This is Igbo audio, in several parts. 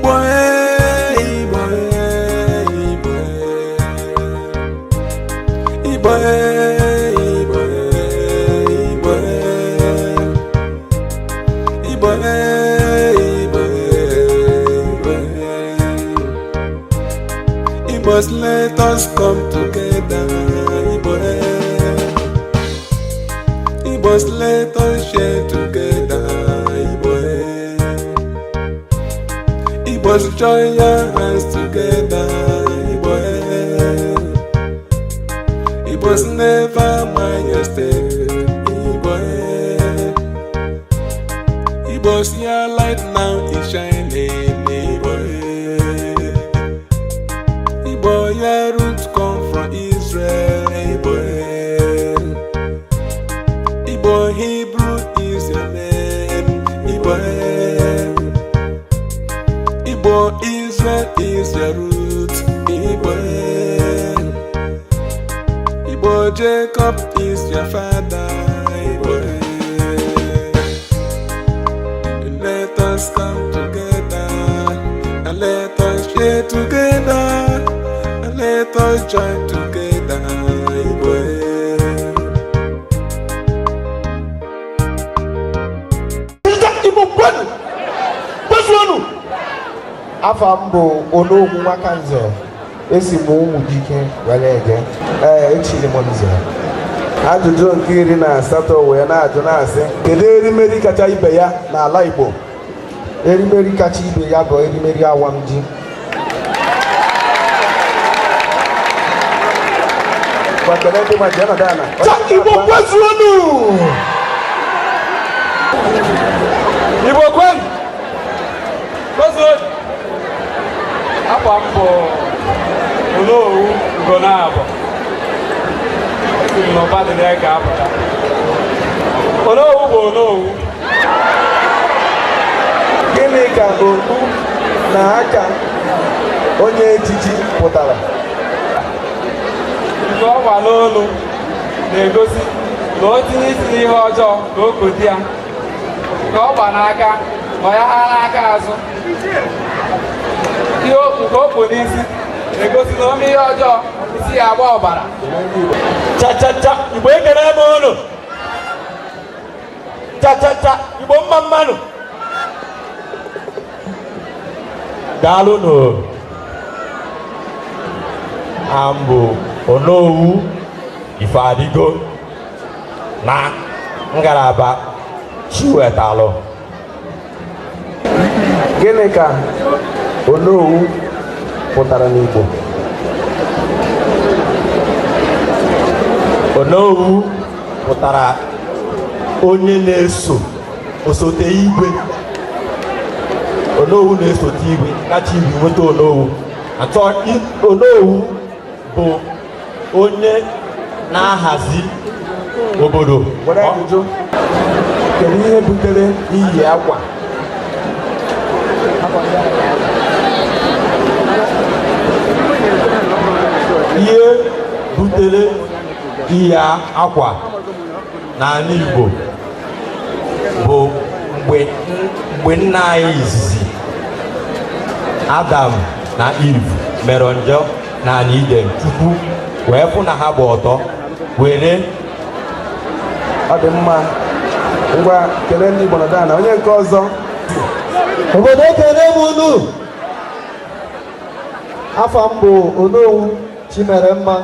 Igbo ee, Igbo ee, Igbo ee. Igbo ee, Igbo ee, Igbo ee. Igbo ee, Igbo ee, Igbo ee. Igbos, let us come together. Igbo ee. Igbos, let us share together. Igbo ee. Igbos, join your hands together. Igbo ee. Igbos, never mind your step. Igbo ee. Igbos, your light now is shining. Igbo ee. Igbo, your root come from Israel. Igbo ee. Igbo, Hebrew is your name. Igbo ee. Igbo, Israel is your root. Igbo ee. Igbo, Jacob is your father. Igbo ee. Let us come together and let us share together and let us join together. Igbo ee. Igbo kwenu, kwezuonu. Afa m bụ Onowu Nwakanze. Esi m Ụmụdike were eje. Ee, echiri m nze. Ajụjụ nke 18 wee na-ajụ na-asị, kedu erimeri kacha ibe ya n'ala Igbo? Erimeri kacha ibe ya bụ erimeri awam ji. Ngwa, kelee ndị ma jee nọdụ ala. Ta, Igbo kwezuonu. Igbo kwenu, kwezuo. Afa m bụ Onowu Ugonabọ. Esi m n'ụba dị n'Eke apụta. Onowu bụ Onowu. Gịnị ka okpu na aka onye echichi pụtara? Nke ọ gba n'olu na-egosi na o tinye isi n'ihe ọjọọ ka o kodi ya. Nke ọ gba n'aka ma ya ha n'aka azụ. Ihe nke o kpu n'isi na-egosi na o mee ihe ọjọọ, isi ya agba ọbara. Cha cha cha, Igbo, ekele m unu. Cha cha cha, Igbo, mma mmanụ. Daalụnụ. Ambụ Onowu Ifeadigo na ngalaba Chiwetalụ. Gịnị ka Onowu pụtara n'Igbo? Onowu pụtara onye na-eso osote igwe. Onowu na-esote igwe kacha igwe nweta Onowu atọ. Onowu bụ onye na-ahazi obodo. Were ajụjụ, kedu ihe butere iyi akwa? Ihe butere iyi akwa n'ala Igbo bụ mgbe nna anyị izizi Adam na Eve mere njọ n'ala Iden, Chukwu wee fụ na ha gba ọtọ were Ọ dị mma. Ngwa, kelee ndị Igbo nọdụ ala. Onye nke ọzọ. Obodo, ekele m unu. Afa m bụ Onowu Chimeremma.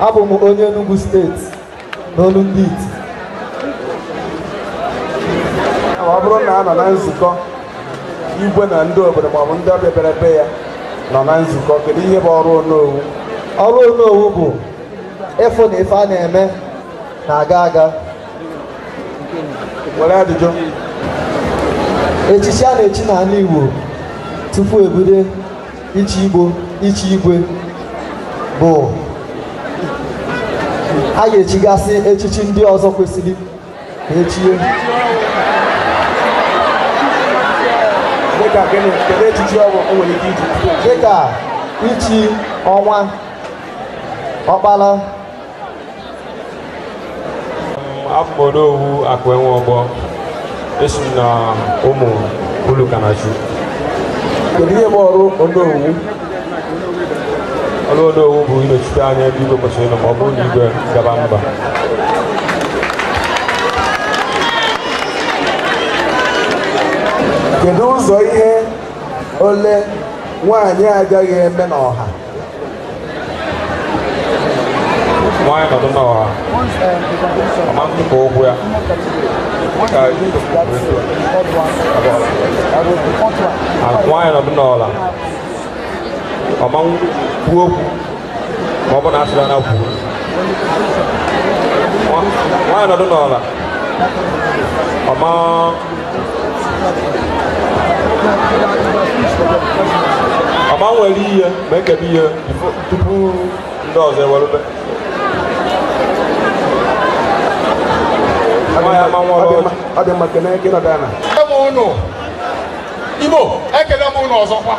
Abụ m onye Enugu Steeti n'olu ndị Iti. Ọ bụrụ na a nọ na nzukọ, igwe na ndị obodo maọbụ ndị ọbịa bịara be ya nọ na nzukọ, kedu ihe bụ ọrụ Onowu? Ọrụ Onowu bụ ịfụ na ife a na-eme na-aga aga. Were ajụjụ. Echichi a na-echi n'ala Igbo tupu ebido ichi Igbo, ichi igwe, bụ a ga-echigasị echichi ndị ọzọ kwesịrị ka echie. Dịka gịnị? Kedu echichi ọ bụ o nwere ike iji? Dịka ichi ọnwa, ọkpara. Abụ m Onowu Akụenwe Ọgbọ. Esi m na ụmụ Ulukanachu. Kedu ihe bụ ọrụ Onowu? Ọrụ Onowu bụ ịnọchite anya ebe igwe kwesịrị ịnọ ma ọ bụrụ na igwe gaba mba. Kedu ụzọ ihe ole nwaanyị agaghị eme n'ọha? Nwaanyị nọdụ n'ọha, ọma ntụpụ ụkwụ ya ka nwaanyị nọdụ n'ọla, ọma kwuo okwu ma ọ bụ na asịrị na kwuo. Nwaanyị nọdụ n'ọla, ọma nwere ihe ma ekebe ihe tupu ndị ọzọ ewerube. Ọ dị mma, kene ka ị nọdụ ala. Igbo, ekele m unu ọzọkwa.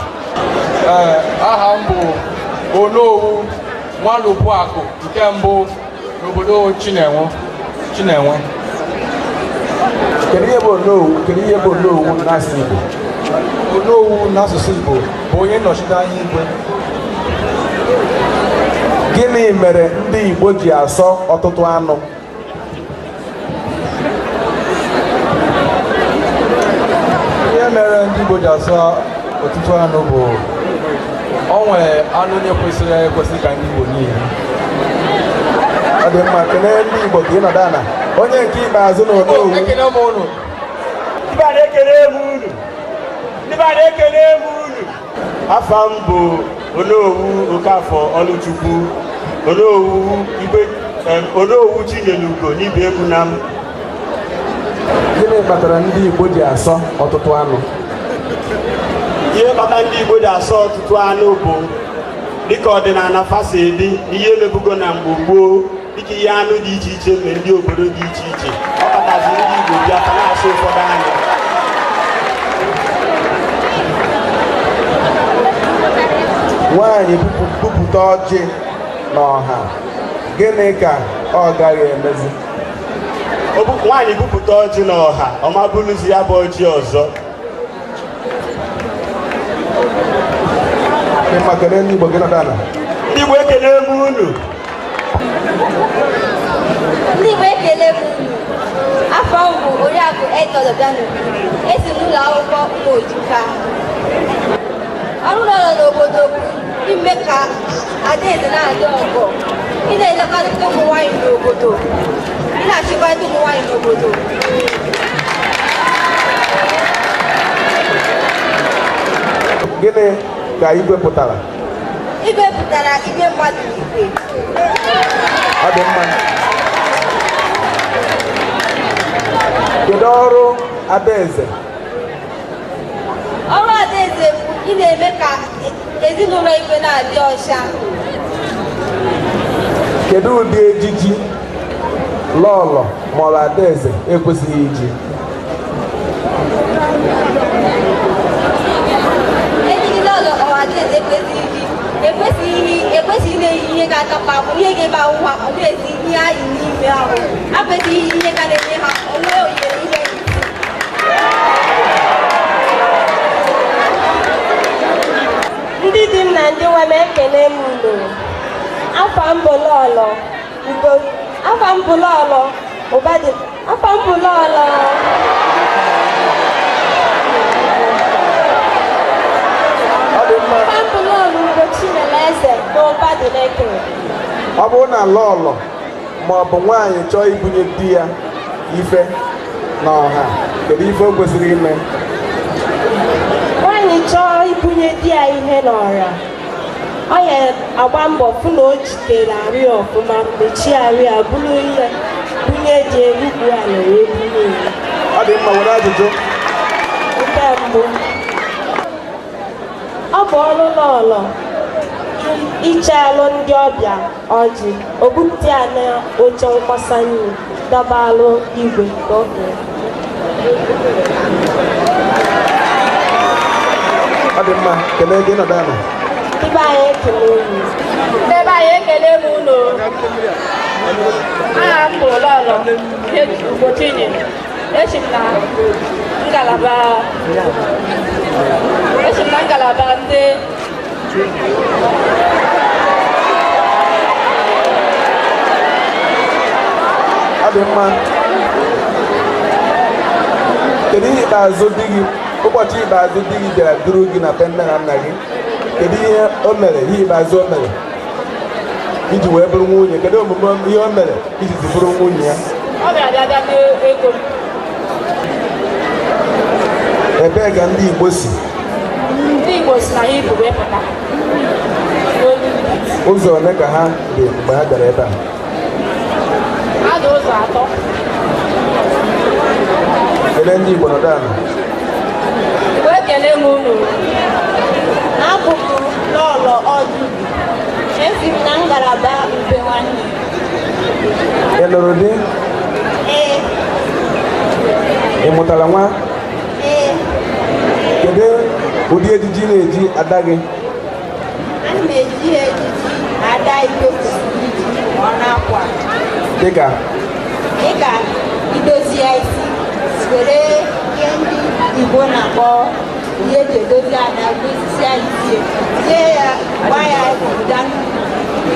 Ee, aha m bụ Onowu Nwalubuakụ nke mbụ n'obodo Chinenwe. Chinenwe. Kedu ihe bụ Onowu? Kedu ihe bụ Onowu n'asụsụ Igbo? Onowu n'asụsụ Igbo bụ onye nnọchite anya igwe. Gịnị mere ndị Igbo ji asọ ọtụtụ anụ? Ihe mere ndị Igbo ji asọ ọtụtụ anụ bụ o nwere anụ na-ekwesịrị ekwesị ka ndị Igbo niile. Ọ dị mma, kelee ndị Igbo ka ị nọdụ ala. Onye nke ikpeazụ na Onowu. Ekele m unu. Ndị be anyị, ekele m unu. Ndị be anyị, ekele m unu. Afa m bụ Onowu Okafọ Ọlụchukwu, Onowu igwe, Onowu Chinyelugo n'ibe egwu na m. Gịnị kpatara ndị Igbo ji asọ ọtụtụ anụ? Ihe kpata ndị Igbo ji asọ ọtụtụ anụ bụ dịka ọdịnala fasa dị, ihe emebugo na mgbe gboo, dịka ihe anụ dị iche iche mere ndị obodo dị iche iche. Ọ kpatazi ndị Igbo bịa ka na-asọ ụfọdụ anụ. Nwaanyị bupụta ọjị n'ọha, gịnị ka ọ gaghị emezi? Nwaanyị bupụta ọjị n'ọha, ọ ma bụrụzi ya bụ ọjị ọzọ. Dị mma, kelee ndị Igbo gị nọdụ ala. Ndị Igbo, ekele m unu. Ndị Igbo, ekele m unu. Afọ m bụ Oriakụ Edna Obiano. Esi m n'ụlọ akwụkwọ Ụmụojika. Ọrụ ụlọ n'obodo bụ ime ka adaeze na-adị ọgọ, ị na-elekọta ụmụ nwaanyị n'obodo, ị na-achịkọta ụmụ nwaanyị n'obodo. Gịnị ka igwe pụtara? Igwe pụtara igwe mmadụ n'igwe. Ọ dị mma. Kedu ọrụ adaeze? Ọrụ adaeze bụ ị na-eme ka ezinụlọ igwe na-adị ọcha. Kedu ụdị ejiji lọlọ maọbụ adaeze ekwesịghị iji? Ejiji lọlọ ọ adaeze ekwesịghị na-eyi ihe ga-atọpụ ahụ, ihe ga-ebe ahụ ha ọ na-ezi ihe anyị n'ime ahụ, akwesịghị ihe ga na-enye ha onwe ohere ihe. Ndị di m na ndị nwe m, ekele m unu. Afa m bụ Lọlọ Ugo, afa m bụ Lọlọ Ụbadị, afa m bụ Lọlọ. Ọ dị mma. Afa m bụ Lọlọ Ugochi Eze na Ụbadịneke. Ọ bụrụ na lọlọ ma ọ bụ nwaanyị chọọ ibunye di ya ife n'ọha, kedu ife o kwesịrị ime? Nwaanyị chọọ ibunye di ya ihe n'ọra, ọ ya agba mbọ fụ na o jikere arụ ya ọfụma, mechie arụ ya, bụrụ ihe bunye di erugbu ala wee bunye ya. Ọ dị mma, were ajụjụ. Nke mbụ, ọ bụ ọrụ lọlọ iche alụ ndị ọbịa ọjị, o bupụta ya na oche nkwasa nri, dọba alụ igwe ka ọ kee. Ọ dị mma, kelee gị nọdụ ala. Ndị be anyị, ekele unu. Ndị be anyị, ekele m unu. Aha m bụ Lọlọ Ugochinyere. Esi m na ngalaba esi m na ngalaba ndị. Ọ dị mma. Kedu ihe ikpeazụ di gị, ụbọchị ikpeazụ di gị bịara duru gị na be nne na nna gị, kedu ihe o mere, ihe ikpeazụ o mere iji wee bụrụ nwunye? Kedu omume ihe o mere iji zi bụrụ nwunye ya? Ọ bịara bịa bịa n'ego m. Ebee ka ndị Igbo si? Ndị Igbo si na Hibru wee pụta. Ụzọ ole ka ha dị mgbe ha bịara ebe a? Ha dị ụzọ atọ. Kelee ndị Igbo nọdụ ala. Igbo, ekele m unu. Abụ m Lọlọ Ọdụ. Esi m na ngalaba Ube Nwanne. Ị lụrụ di? Ee. Ị mụtara nwa? Ee. Kedu ụdị ejiji ị na-eji ada gị? Ana m eji ya ejiji ada Igbo kwesịrị iji ma ọ na-akwa. Dịka? Dịka idozi ya isi, were ihe ndị Igbo na-akpọ ihe eji edozi ada dozisia ya isi, tie ya, gba ya ụda,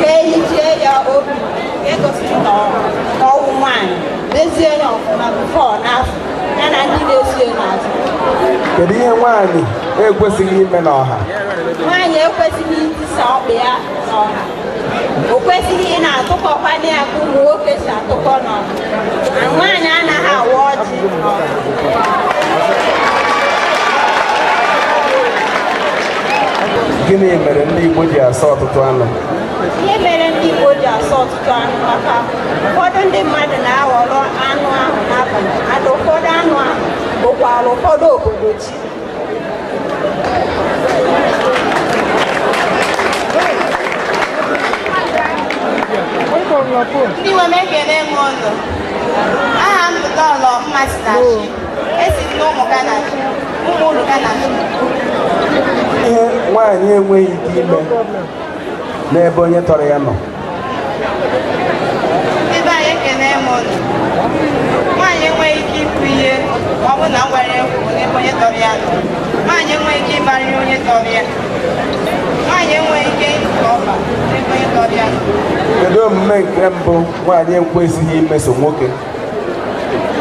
kee hichie ya obi nke gosiri na ọ wụ nwaanyị, mezie ya ọfụma before n'afọ ya na ndị na-eso ya n'azụ. Kedu ihe nwaanyị ekwesịghị ime n'ọha? Nwaanyị ekwesịghị itisa ọkpa ya n'ọha. O kwesịghị ị na-atụkọkwana ya ka ụmụ nwoke si atụkọ n'ọha. Na nwaanyị anaghị awa ọjị n'ọha. Gịnị mere ndị Igbo ji asọ ọtụtụ anụ? Ihe mere ndị Igbo ji asọ ọtụtụ anụ maka ụfọdụ ndị mmadụ na-aghọrọ anụ ahụ n'abalị, and ụfọdụ anụ ahụ bụkwara ụfọdụ obodo chi. Ndị nwe m, ekele m unu. Aha m bụ Lọlọ Mmasinachi. Esi m n'ụmụ Ganachi, ụmụ uru Ganachi. Ihe nwaanyị enweghị ike ime n'ebe onye tọrọ ya nọ. Ndị be anyị, ekele m unu. Nwaanyị enweghị ike ikwu ihe ma ọ bụ na nwere ekwu n'ebe onye tọrọ ya nọ. Nwaanyị enweghị ike ịkparị onye tọrọ ya. Nwaanyị enweghị ike ịtụ ọba n'ebe onye tọrọ ya nọ. Kedu omume nke mbụ nwaanyị ekwesịghị imeso nwoke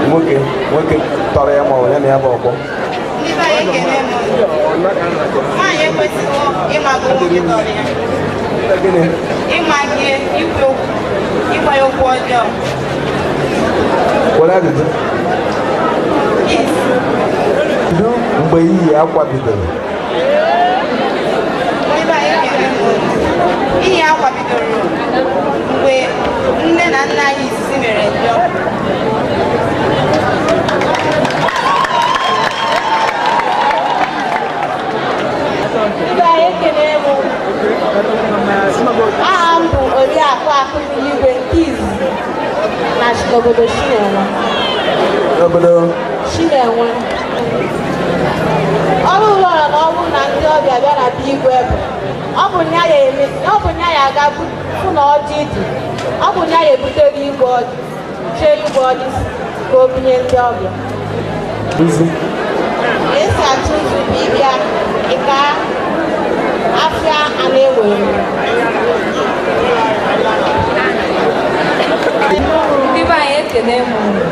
nwoke nwoke tọrọ ya ma ọ bụ ya na ya bụ ọgbọ? Ndị be anyị, ekele m unu. Nwaanyị ekwesịghị ịmagbu nwoke tọrọ ya. Gịnị? Ịmagie, ikwu okwu, ịgwa ya okwu ọjọọ. Were ajụjụ. Kedu mgbe iyi akwa bidoro? Ndị be anyị, ekele m unu. Iyi akwa bidoro mgbe nne na nna anyị izizi mere njọ. Ndị anyị, ekele m. Aha m bụ Oriakụ Akụmiligwe nke izizi na obodo Chinenwe. N'obodo? Chinenwe. Ọrụ ụlọọrụ na ọ bụrụ na ndị ọbịa bịa na be igwe bụ ọ bụ nya ya eme, ọ bụ nya ya aga fụ na ọjị dị, ọ bụ nya ya ebutere igwe ọjị, chee igwe ọjị ka o bunye ndị ọbịa. Nzu. Esi atụ nzu bụ ịbịa ịka afịa a na-ewe. Ndị be anyị, ekele m unu.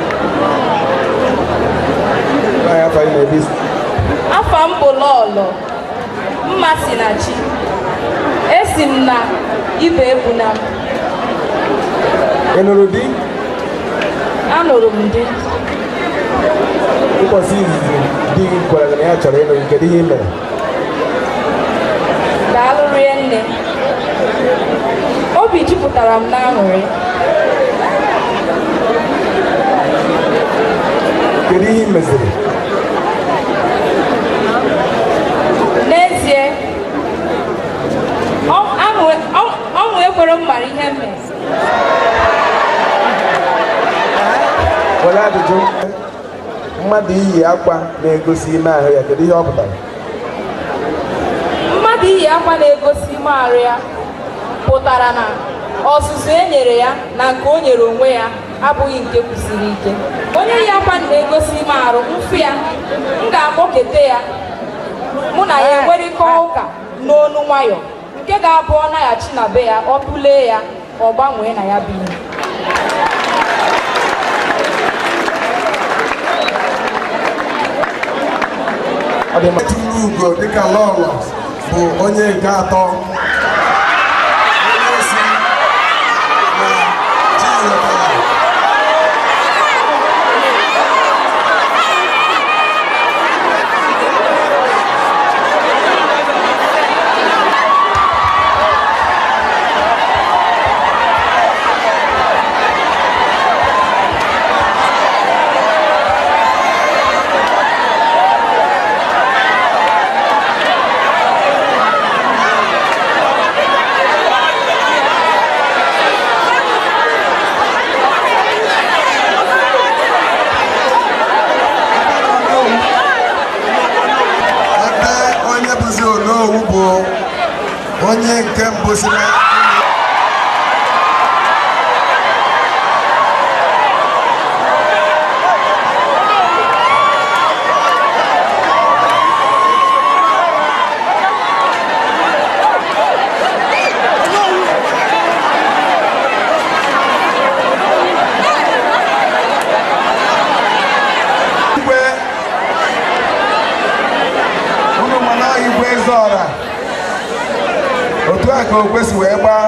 Nwaanyị, afọ anyị na-ebi. Afa m bụ Lọlọ Mmasinachi. Esi m na ibe ebuna m. Ị nụrụ di? Anụrụ m di. Ụbọchị izizi di gị gwara gị na ya chọrọ ịnụ gị, kedu ihe ị mere? Daalụ rinne. Obi jupụtara m n'aṅụrị. Kedu ihe ị meziri? N'ezie, ọṅụ ekwere m mara ihe m mere. Were ajụjụ. Mmadụ iyi akwa na-egosi ime ahụ ya, kedu ihe ọ pụtara? Mmadụ iyi akwa na-egosi ime arụ ya pụtara na ọzụzụ e nyere ya na nke o nyere onwe ya abụghị nke kwụsiri ike. Onye yi akwa na-egosi ya, mụ na ya enwerịkọ ụka n'onu nwayọ nke ga-abụ ọ naghachi na be ya, ọ tụlee ya, ọ gbanwee na ya bụ ihe. Tụrụ ugo dịka lọlọ bụ onye nke atọ, onye si na Chiwetara. Ebe onye bụzi Onowu bụ onye nke mbụ si na igwe unu mana igwe Ezeọra, otu a ka o kwesị wee gbaa.